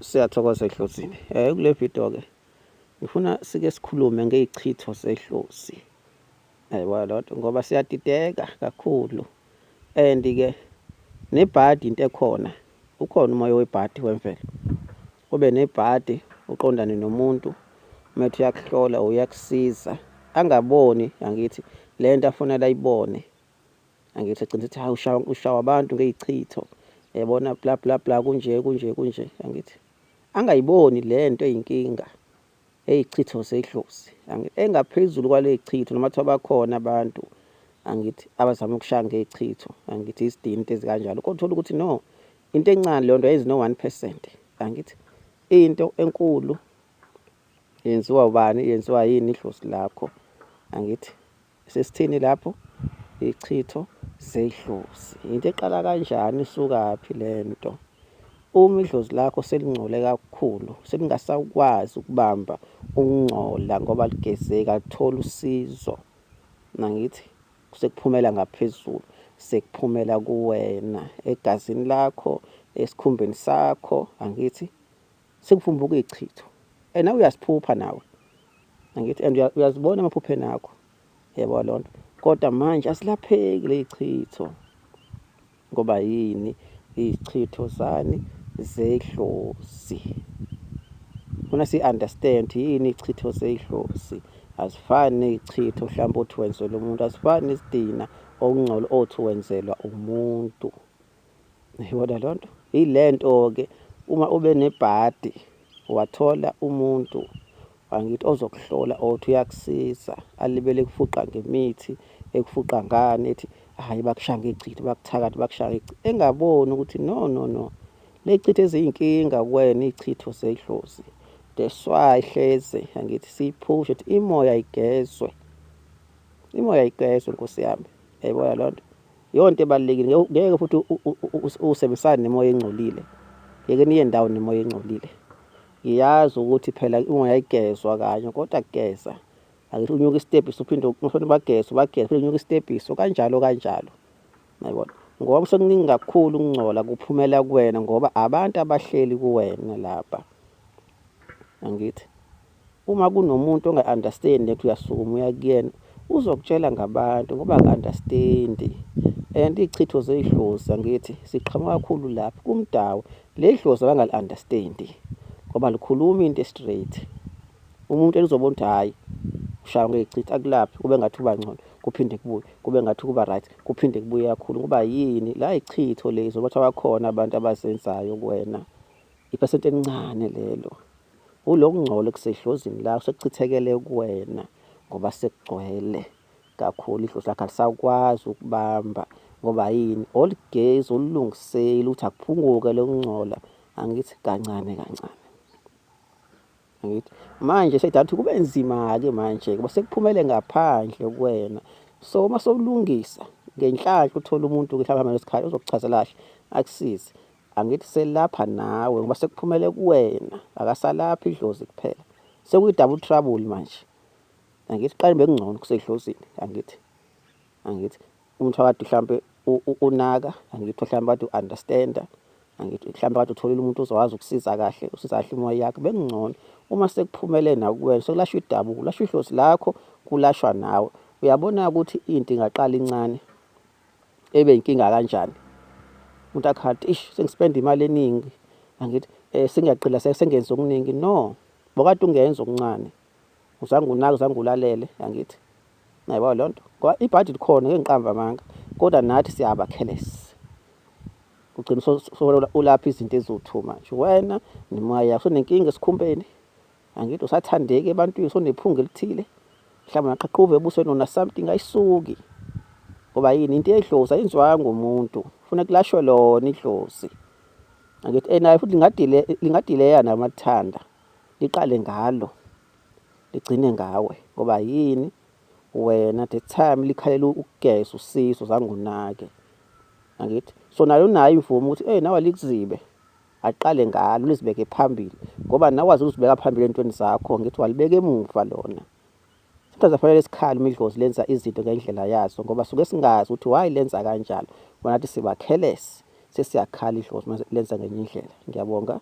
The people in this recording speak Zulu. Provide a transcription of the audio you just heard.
Siyathokoza edlozini. Kule video-ke ngifuna sike sikhulume ngey'chitho zedlozi. Yayibona loo nto ngoba siyadideka kakhulu and-ke nebhadi into ekhona, ukhona umoya webhadi wemvelo. Ube nebhadi uqondane nomuntu uma ethi uyakuhlola or uyakusiza angaboni angithi le nto afanele ayibone. Angithi agcine ethi hawu ushawa ushawa abantu ngey'chitho, yabona bla bla bla kunje kunje kunje angithi. Angayiboni le nto eyinkinga eyichitho zedlozi engaphezulu kwale chitho noma kuthiwa bakhona abantu angithi abazama ukushaya ngey'chitho angithi izidina into ezikanjalo kodwa uthole ukuthi no into encane leyo nto ayenzi no-1%, angithi into enkulu yenziwa ubani, yenziwa yini idlozi lakho angithi. Sesithini lapho? Ichitho zedlozi. Into eqala kanjani isukaphi lento? Uma idlozi lakho selingcole kakhulu, selingasakwazi ukubamba ukungcola ngoba ligezeki, alitholi usizo. Angithi sekuphumela ngaphezulu, sekuphumela kuwena, egazini lakho, esikhumbeni sakho, angithi sekuvumbuka ichitho. And nawe uyasiphupha nawe. Angithi and uyazibona emaphupheni akho. Yebo loo nto. Kodwa manje asilapheki ley'chitho. Ngoba yini? Izichitho zani? Zedlozi. Funa si-understand yini ichitho zedlozi. Azifani ney'chitho mhlawumbe othi wenzelwa umuntu, azifani nezidina okungcola othi wenzelwa umuntu. Yibona loo nto? Yile nto-ke uma ube nebhadi wathola umuntu angithi ozokuhlola othi uyakusiza alibele ekufuqa ngemithi ekufuqa ngani ethi hhayi bakushaya ngechitho bakuthakatha bakushaya ngechitho engaboni ukuthi no no no le chitho eziyinkinga kuwena ichitho zedlozi. That's why hleze angithi siyiphushe ukuthi imoya igezwe, imoya igezwe nkosi yami, yayibona loo nto. Iyona ebalulekile ngeke futhi usebenzisane nemoya engcolile, ngeke niye ndawo nemoya engcolile. Ngiyazi ukuthi phela imoya ayigezwa kanye kodwa kugeza angithi unyuka isitebhisi uphinde ufune bageze ubageze uphinde unyuka isitebhisi kanjalo kanjalo, yayibona. Ngoba sekuningi kakhulu ukungcola kuphumela kuwena ngoba abantu abahleli kuwena lapha, angithi. Uma kunomuntu onga-understand ethi uyasukuma uya kuyena uzokutshela ngabantu ngoba aka-understand-i and iy'chitho zey'dlozi angithi ziqhamuka kakhulu lapho kumdawu. Le dlozi abangali-understand-i ngoba likhuluma into e-straight. Umuntu elizobona ukuthi hhayi ushaywa ngey'chitho akulaphi kube ngathi uba ngcono kuphinde kubuye, kube ngathi kuba right kuphinde kubuye kakhulu ngoba yini? La y'chitho lezi ngoba kuthiwa bakhona abantu abazenzayo kuwena, iphesenti elincane lelo. Kulokungcola okusedlozini lakho sekuchithekele kuwena ngoba sekugcwele kakhulu idlozi lakho alisakwazi ukubamba ngoba yini? Oligezi olilungiseli ukuthi akuphunguke lokungcola angithi kancane kancane. Angithi manje sekudala ukuthi kube nzima-ke manje ngoba sekuphumele ngaphandle kuwena. So uma sewulungisa ngenhlanhla uthole umuntu-ke mhlawumbe ngesikhathi ozokuchazela kahle akusize. Angithi selapha nawe ngoba sekuphumele kuwena akasalaphi idlozi kuphela sekuyi-double trouble manje. Angithi kuqale bekungcono kusedlozini angithi, angithi umuntu akade mhlampe unaka angithi mhlampe kade u-understand-a angithi mhlampe kade utholile umuntu ozokwazi ukusiza kahle usiza kahle imoya yakho bekungcono. Uma sekuphumele nakuwena sekulashwa idabu, kulashwa idlozi lakho kulashwa nawe. Uyabona-ke ukuthi into ingaqala incane ebe inkinga kanjani. Umuntu akhathi ish sengispenda imali eningi angithi sengiyagqila sengenza okuningi. No, bokade ungenza okuncane uzange unake uzange ulalele angithi. Uyayibona leyo nto? Ngoba ibhadi likhona ngeke ngiqambe amanga kodwa nathi siyaba careless. Ugcina ulapha izinto eziwu-two manje wena nemoya yakho usunenkinga esikhumbeni angithi usathandeki ebantwini usunephunga elithile mhlawumbe unaqhuva ebusweni una something ayisuki ngoba yini into yedlozi ayenziwanga umuntu funa kulashwe lona idlozi angithi enayo futhi lingadile lingadileya namathanda liqale ngalo ligcine ngawe ngoba yini wena the time likhalela ukugeza usizo zange unake angithi so nayo unayo imvumo ukuthi hey nawe likuzibe aqale ngalo lizibeke phambili ngoba nawe wazi ukuzibeka phambili entweni zakho ngithi walibeka emuva lona. Sometimes afanele sikhale uma idlozi lenza izinto ngendlela yazo ngoba suke singazi ukuthi why lenza kanjalo. Ngoba nathi siba careless sesiyakhala idlozi uma lenza ngenye indlela. Ngiyabonga.